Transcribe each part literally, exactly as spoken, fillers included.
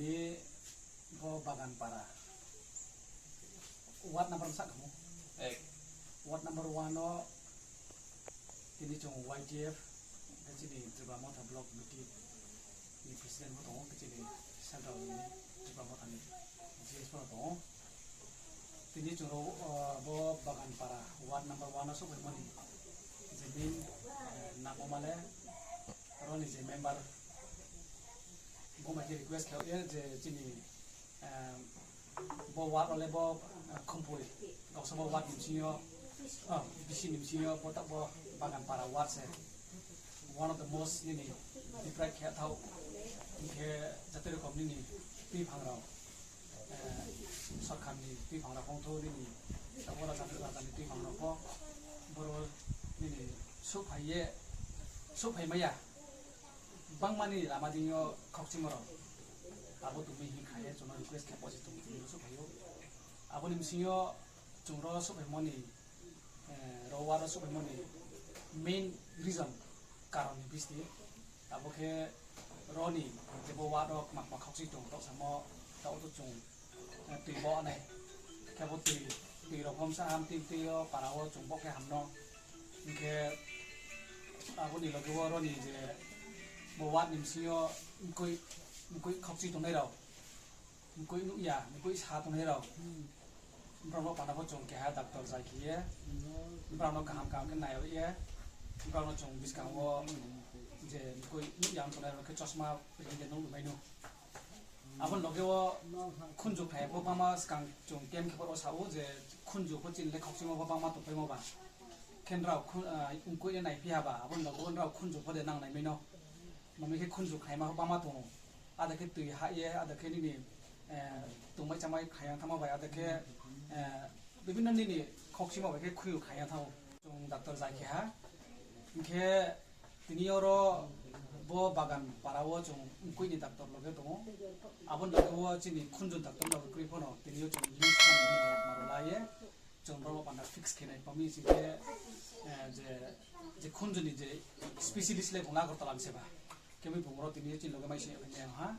Bo Baganpara. Ward number sak kamo? Ek. Ward number one o tini chwng Y T F, chini Tripura Motha Block Committee ni president bo tongo, chini central ni Tripura Motha ni G S bo tongo. Tini chwng, uh, bo Baganpara ward number one o sok mani je main, eh, namo male roni je member bo mai request khe je chini, eh, bo ward ole bo, eh, Khumpui, Goksa bo ward ni bisingo, oh, bisi ni bisingo bo ta bo Baganpara ward se one of the most nini deprived khe thao, hinkhe jate rokom nini twi phang rok, eh, sorkar ni twi phang rok hong thao nini ta bo raja ni, raja ni twi phang rok bo boro nini suphai ye, suphai maya. Bangmani lama dingyo khokchimo rok. Abo tumi hin khaye chwngno request khe posi tong tini rw sukhaio. Aboni bisingo chwngno sukhaimoni, eh, ro waro sukhaimoni main reason karon ni bisti. Abo khe roni jebo waro makma khokchi tong tok samo ta utu chwng twi bo anai. Khe bo twi, twi rok hom sa ham twi twi o para o chwng bo khe hamno. Hinkhe aboni loge o roni je bo ward ni bisingo mkui, mkui khokchi tongnai rok, mkui nukya, mkui sa tongnai rok. Borok no panda bo chwng keha doctor jai khiye, borok no kaham kaham khe nai ye, borok no chwng bwskango je mkui nukya tongnai rok khe chosma ringde nukmai no. Aboni loge o khunju khai bo bama swkang chwng camp khe o sao je khunju pho chini le khokchimo bo bama tongpaimo ba. Khe nrao khu-, ah, wngkui le nai phiya ba, aboni loge o nrao khunju pho de nang nai mino. Mami khe khunju khaima bama tongo. Ada khe twi ha ye, ada khe nini, eh, tongmai chamai khaiya thangma bai, ada khe, eh, bibinno nini khokchimo bai khe khunju khaiya thango. Chwng doctor jai khe ha. Hinkhe tini oro bo Bagan para o chwng mkui ni doctor loge tongo. Aboni loge o chini khunju doctor loge kwrwi phano tini o chwng list khe maro lai ye chwng borok panda fix khe nai pami sing khe, eh, je, je khunju ni je specialist le bung Agartala ni seba. Khe bui bung oro tini o chini loge mai se ha.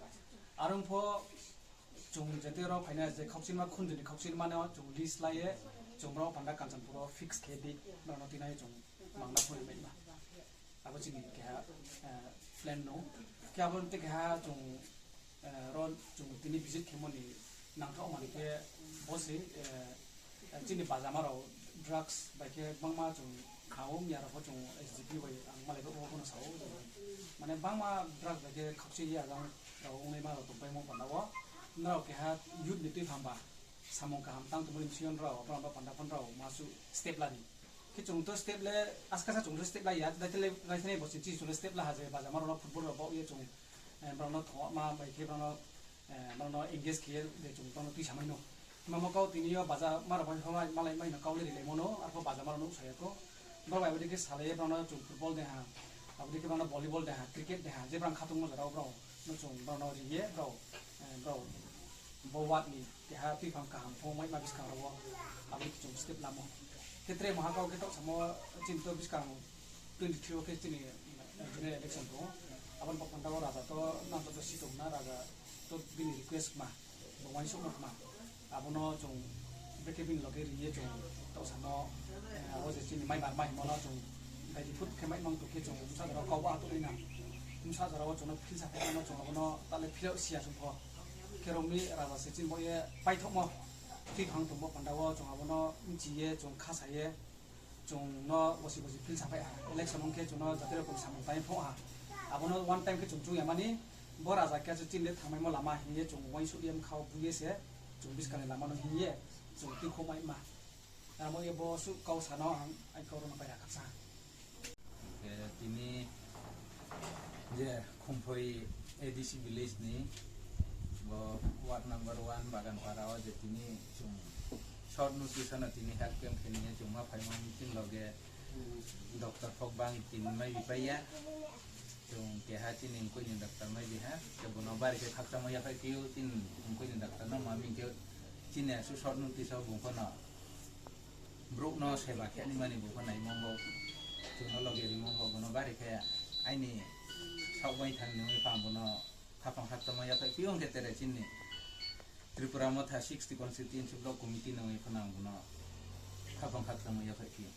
Aro pho Chwng jete rok phaina je khokchima khunjuni khokchima no chwng list lai ye chwng borok panda Kanchanpur o fix khe di, borok no tinai chwng mangna phuri bai ma. Abo chini keha, eh, plan no. Khe abo tei keha chwng, eh, ro chwng tini visit khe mani nangthok mani khe bo se, eh, chini bajama rok drugs bai khe bangma chwng kha o, miya rok bo chwng S D P bai ang malai rok bo phano sa o, mane bangma drugs bai khe khakchi ya jang rok wngnai ma rok tong pai mo panda o. Norok keha youth ni twi phang ba samung kaham tang tongmani bisingo norok borok panda phano rok ma su step lani khe chwng to step le askasa chwng to step lai ya, dai tele dai tele bo chwng chi chwng step la ha je bajama rok no football rok bo ye chwng, eh, borok no thongma bai khe borok no, eh, borok no engage khe de chwng borok no twi samai no. Mamo kau tini o baja marok bai phama malai mai no kau le rilai mono, arpho baja marok no usai ko. Borok bai bodi khe salai borok no chwng football de ha, abodi khe borok no volleyball de ha, cricket de ha, je borok khatung mo jora borok no chwng borok no riye borok, eh, borok bo ward ni keha twi phang kaham phung mai ma bwskang rogo abodi khe chwng step lamo. Khe tre maha kau khe tok samo chini to bwskang twenty three o khe chini, eh, general election tongo. Aboni bo panda o raja to nang to si tong na raja to bini request ma. Bo uansukma khma. Abono chwng brekhe bini loge riye chwng tausano, eh, abo je chini mai mar mai himono chwng daidi phut khe mai mang tongkhe chwng bwsa jora kok bo atugwi na. Bwsa jora o chwngno philsa phai mano chwng abono tale philok siya chwng pho. Khe romwi raja se chini bo ye paithokmo twi phang tongmo panda o chwng abono mchiye chwng kha saye. Chwngno bosi bosi phil saphai ha, election wngkhe chwngno jati rokom samung tangwi phung ha. Abono one time khe chwng chwng yamani, bo raja khe chwng chini thangmaimo lama hinye chwng uansuk ye bwkha o buye se chwng bwskangni lamano hinye chwng twi khokmai ma. Amo ye bo su kau sano ang ai kau rono paira khaksa. Eh, tini je Khumphoi A D C village ni bo ward number one Baganpara o je tini chwng short notice ano tini health camp khe nini chwng ma phaima meeting loge doctor phok bang tini mai bipaiya chwng keha chini mkoi ni doctor mai biha ke bono bari khe khakchangma yaphai phiyo chini mkoi ni doctor no ma ming khe chini asu short notice o bung phano Borok no seba khe ani mani bo nai mong bo, chwngno logi ri mong bo, bono bari khe aini sok bai thang nungwi pang bono khapang kha Tamo yaphai phiyong khe tere chini Tripura Motha sixty constituency block committee nangwi phano ang bono khapang khakchangma yaphai phiyong.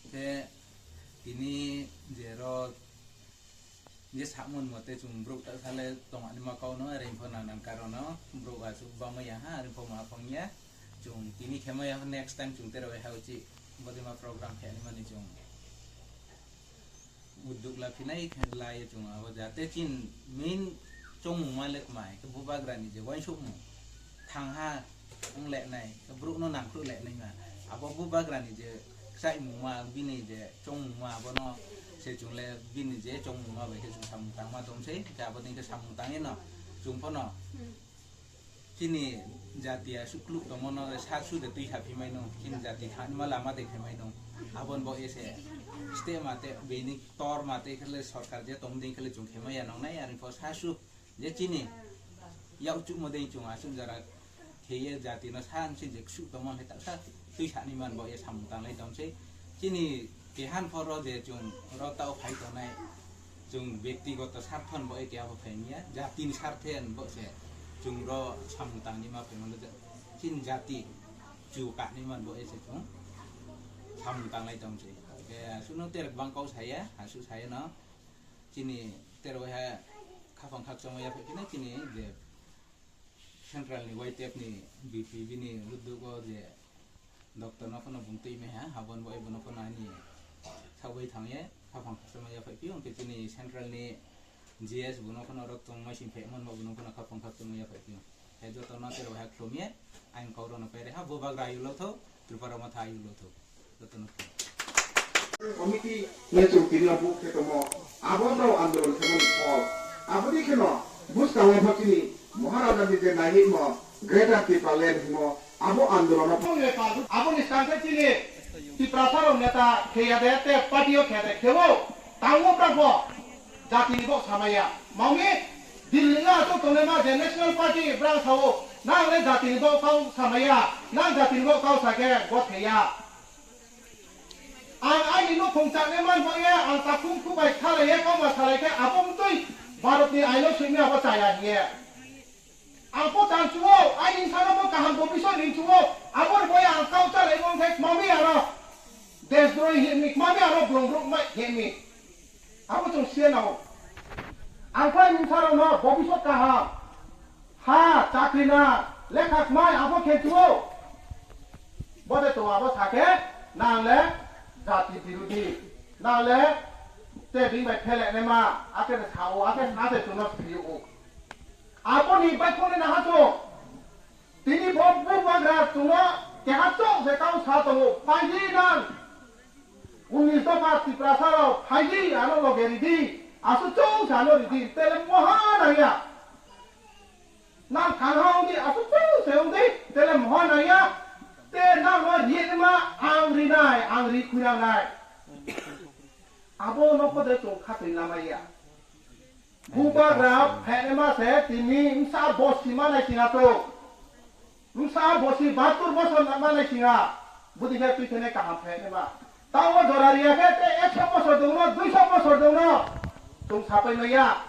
Khe tini je ro je sakmon mote chwng borok ta sale tongani ma kauno, are phano nanan karono borok aswk bamaya ha, are phano ma phangya. Chwng tini khemaya next time chwng tere bai ha uchi bodima program khe ani mani chwng. Udduk laphinai khe lai chwng abo jate chin main chongmung ma le kmai khe bubagrani je uansukmung thangha wng lenai khe borokno nangkhruk lenai ma. Abo bubagrani je kchaimung ma bini je chongmung ma abono se chwng le bini je chongmung ma bai khe chwng samung tangma tong sei, khe abo dei khe samung tangwi no chwng phano chini jati aswk kwlwk tongmano sa su de twi sa phimai no, chini jati thani ma lama de khaimai no. Abon bo ese step mate bini tor mate khle sorkar je tong ding khle chwng khaimai ya nongnai, ani pho sa su je chini yak chuk mo dei chwng aswk jara kheye jati no sa si je kwsuk tongmani ta sa twi sa ni man bo e samung tanglai tong sei. Chini kehan phoro je chwng ro tao phai tongnai, chwng bektigoto sarthon bo eke abo phai niya, jatini sarthen bo se chwng ro samung tangni ma phai mano, chini jati chu kani man bo ese chwng samung tanglai tong se. Ke suno ter bang kau saya, asu saya no. Chini ter wai ha khapang khakchangma yaphai kheno chini je Central ni Y T F ni B P B ni udduk o je doctor no phano bung twi meha, habon bo ebo no phano ani sawi thangye, khapang khakchangma yaphai phiyong khe chini Central ni G S bo no phano rok tong mai sing phe mon bo no phano khapang khakchangma yaphai phiyong. Hai joto no tero hai khlumye, ang kau rok no pere ha, bo bagra ayu lo tho, Tripura Motha ayu lo tho. Committee ni chwng tini o buk khe tongmo, abo no andolon khe mani phol. Aboni kheno bwskango pho chini Maharaja ni je naiwi mo Greater Tipraland himo abo andolon o. Aboni sangkhe chini Tiprasa rok neta kheya de te party o khe de khebo tango bra pho jati ni bo samaya. Mami Delhi na to tole ma je National Party bra sao nang le jati ni bo kau samaya, nang jati ni bo kau sa khe bo theya. Ang aini nukhung chaknai man bo ye, ang takhung khubai khalai ye, kau ma salai khe, abo mtwi Bharat ni aino simi abo chaya hiye. Ang po chang chuo, aini sano bo kaham bo bisoi ni chuo, abo ni boya ang kau chalai mong khe, mami aro desdroi himi, mami aro blong blong mai himi. Abo chwng siya nao. Ang khe aini sano no bo bisoi kaham. Ha, chakri na, lekha kmai abo khe chuo. Bo de to abo sa khe, nang le jati birodhi, nang le te bini bai phele ne ma, ake de sao, ake sa de chuno sio. Abo ni bai phone na ha chuo. Tini bo bubagra chuno keha chok se kau sa tongo, pai di nang. Unis dopha Tiprasa rok phai di, ano loge ridi, asu chwng sa no ridi, tele moha nangya. Nang thang ha wngdi, asu chwng se wngdi, tele moha nangya. Te nang no ri ma, ang rinai, ang ri khuinangnai. Abo no kode chwng khatwi lamaya. Bubagra phainema se tini msa bosi manai singa to. Msa bosi batur bosor manai singa. Budi khe twi thene kaham phainema. Tao jora riya khe te ekso bosor dongno, duiso bosor dongno. Chwng sapai maya.